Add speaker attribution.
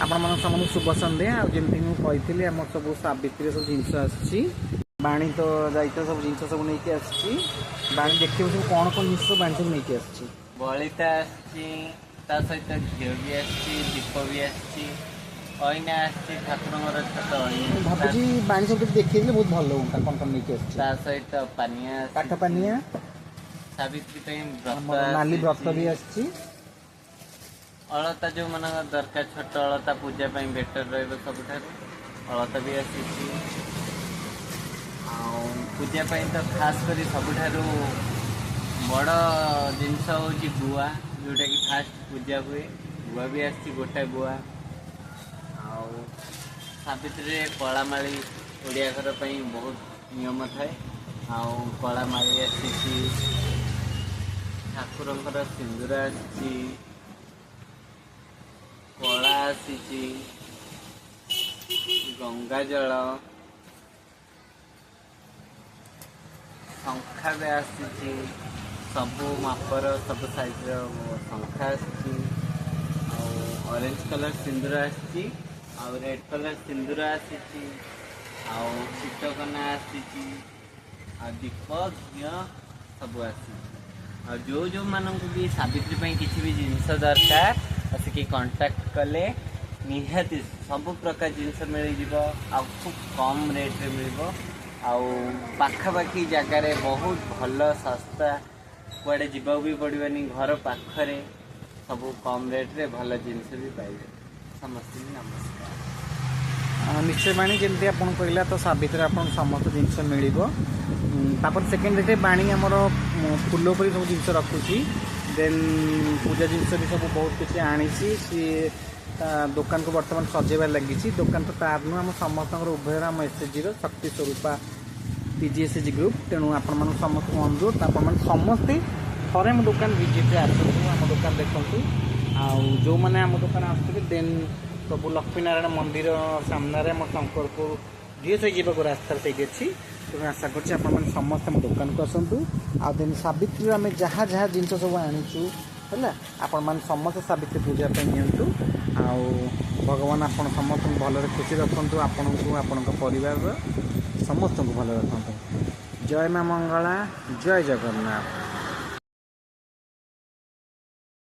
Speaker 1: ଆପଣମାନଙ୍କ ସମସ୍ତଙ୍କୁ ଶୁଭ ସନ୍ଧ୍ୟା। ଆଉ ଯେମିତି ମୁଁ କହିଥିଲି, ଆମର ସବୁ ସାବିତ୍ରୀରେ ସବୁ ଜିନିଷ ଆସିଛି। ବାଣୀ ତ ଯାଇଥିଲା, ସବୁ ଜିନିଷ ସବୁ ନେଇକି ଆସିଛି। ବାଣୀ, ଦେଖିବୁ ସବୁ କ'ଣ କ'ଣ ଜିନିଷ ସବୁ ବାଣୀ ସବୁ ନେଇକି ଆସିଛି।
Speaker 2: ବଳିତା ଆସିଛି, ତା ସହିତ ଘିଅ ବି ଆସିଛି, ଦୀପ ବି ଆସିଛି, ଅଇନା ଆସିଛି, ଠାକୁରଙ୍କର ଛୋଟ
Speaker 1: ମୁଁ
Speaker 2: ଅଇନା।
Speaker 1: ଭାବୁଛି ବାଣୀ ସବୁ ଟିକେ ଦେଖେଇଦେଲେ ବହୁତ ଭଲ ହୁଅନ୍ତା, କ'ଣ କ'ଣ ନେଇକି ଆସିଛି।
Speaker 2: ତା ସହିତ ପାନିଆ ଆସିଛି।
Speaker 1: କାଠ ପାନିଆ।
Speaker 2: ସାବିତ୍ରୀ ପାଇଁ ବ୍ରତ
Speaker 1: ଆମର ନାଲି ବ୍ରତ ବି
Speaker 2: ଆସିଛି।
Speaker 1: ଆସିଛି।
Speaker 2: ଅଳତା ଯୋଉମାନଙ୍କର ଦରକାର, ଛୋଟ ଅଳତା ପୂଜା ପାଇଁ ବେଟର ରହିବ ସବୁଠାରୁ, ଅଳତା ବି ଆସିଛି। ଆଉ ପୂଜା ପାଇଁ ତ ଖାସ କରି ସବୁଠାରୁ ବଡ଼ ଜିନିଷ ହେଉଛି ଗୁଆ, ଯୋଉଟାକି ଫାଷ୍ଟ ପୂଜା ହୁଏ। ଗୁଆ ବି ଆସିଛି, ଗୋଟା ଗୁଆ। ଆଉ ସାବିତ୍ରୀରେ କଳାମାଳି, ଓଡ଼ିଆ ଘର ପାଇଁ ବହୁତ ନିୟମ ଥାଏ, ଆଉ କଳାମାଳି ଆସିଛି। ଠାକୁରଙ୍କର ସିନ୍ଦୁର ଆସିଛି, କଳା ଆସିଛି, ଗଙ୍ଗା ଜଳ, ଶଙ୍ଖା ବି ଆସିଛି। ସବୁ ମାପର, ସବୁ ସାଇଜର ଶଙ୍ଖା ଆସିଛି। ଆଉ ଅରେଞ୍ଜ କଲର୍ ସିନ୍ଦୁର ଆସିଛି, ଆଉ ରେଡ୍ କଲର୍ ସିନ୍ଦୁର ଆସିଛି, ଆଉ ଚିତକନା ଆସିଛି, ଆଉ ଦୀପ, ଘିଅ ସବୁ ଆସିଛି। ଆଉ ଯୋଉ ଯୋଉମାନଙ୍କୁ ବି ସାବିତ୍ରୀ ପାଇଁ କିଛି ବି ଜିନିଷ ଦରକାର, ଆସିକି କଣ୍ଟାକ୍ଟ କଲେ ନିହାତି ସବୁ ପ୍ରକାର ଜିନିଷ ମିଳିଯିବ ଆଉ ଖୁବ୍ କମ୍ ରେଟ୍ରେ ମିଳିବ। ଆଉ ପାଖାପାଖି ଜାଗାରେ ବହୁତ ଭଲ ଶସ୍ତା, କୁଆଡ଼େ ଯିବାକୁ ବି ପଡ଼ିବନି, ଘର ପାଖରେ ସବୁ କମ୍ ରେଟ୍ରେ ଭଲ ଜିନିଷ ବି ପାଇବେ। ସମସ୍ତଙ୍କୁ ନମସ୍କାର।
Speaker 1: ନିଶ୍ଚୟ ବାଣୀ, ଯେମିତି ଆପଣ କହିଲା ତ ସାବିତ୍ରୀରେ ଆପଣଙ୍କୁ ସମସ୍ତ ଜିନିଷ ମିଳିବ। ତାପରେ ସେକେଣ୍ଡ ରେଟ୍ରେ ବାଣୀ ଆମର ଫୁଲ ଉପରେ ସବୁ ଜିନିଷ ରଖୁଛି। ଦେନ୍ ପୂଜା ଜିନିଷ ବି ସବୁ ବହୁତ କିଛି ଆଣିଛି। ସିଏ ତା ଦୋକାନକୁ ବର୍ତ୍ତମାନ ସଜେଇବାରେ ଲାଗିଛି। ଦୋକାନ ତ ତାର ନୁହଁ, ଆମ ସମସ୍ତଙ୍କର ଉଭୟର, ଆମ ଏସ୍ଏଚ୍ଜିର ଶକ୍ତି ସ୍ୱରୂପା ପିଜିଏସ୍ଏଚ୍ ଗ୍ରୁପ୍। ତେଣୁ ଆପଣମାନଙ୍କୁ ସମସ୍ତଙ୍କୁ ଅନୁରୋଧ, ଆପଣମାନେ ସମସ୍ତେ ଥରେ ଆମ ଦୋକାନ ଭିଜିଟ୍ରେ ଆସନ୍ତୁ, ଆମ ଦୋକାନ ଦେଖନ୍ତୁ। ଆଉ ଯେଉଁମାନେ ଆମ ଦୋକାନ ଆସୁଥିବେ, ଦେନ୍ ସବୁ ଲକ୍ଷ୍ମୀନାରାୟଣ ମନ୍ଦିର ସାମ୍ନାରେ ଆମ ଶଙ୍କରପୁର ଢିଅସାହି ଯିବାକୁ ରାସ୍ତାରେ ସେଇଠି ଅଛି। ତେଣୁ ଆଶା କରୁଛି ଆପଣମାନେ ସମସ୍ତେ ଆମ ଦୋକାନକୁ ଆସନ୍ତୁ। ଆଉ ଦେନ୍ ସାବିତ୍ରୀରୁ ଆମେ ଯାହା ଯାହା ଜିନିଷ ସବୁ ଆଣିଛୁ ହେଲା, ଆପଣମାନେ ସମସ୍ତେ ସାବିତ୍ରୀ ପୂଜା ପାଇଁ ନିଅନ୍ତୁ। ଆଉ ଭଗବାନ ଆପଣ ସମସ୍ତଙ୍କୁ ଭଲରେ ଖୁସି ରଖନ୍ତୁ, ଆପଣଙ୍କୁ, ଆପଣଙ୍କ ପରିବାରର ସମସ୍ତଙ୍କୁ ଭଲରେ ରଖନ୍ତୁ। ଜୟ ମା ମଙ୍ଗଳା, ଜୟ ଜଗନ୍ନାଥ।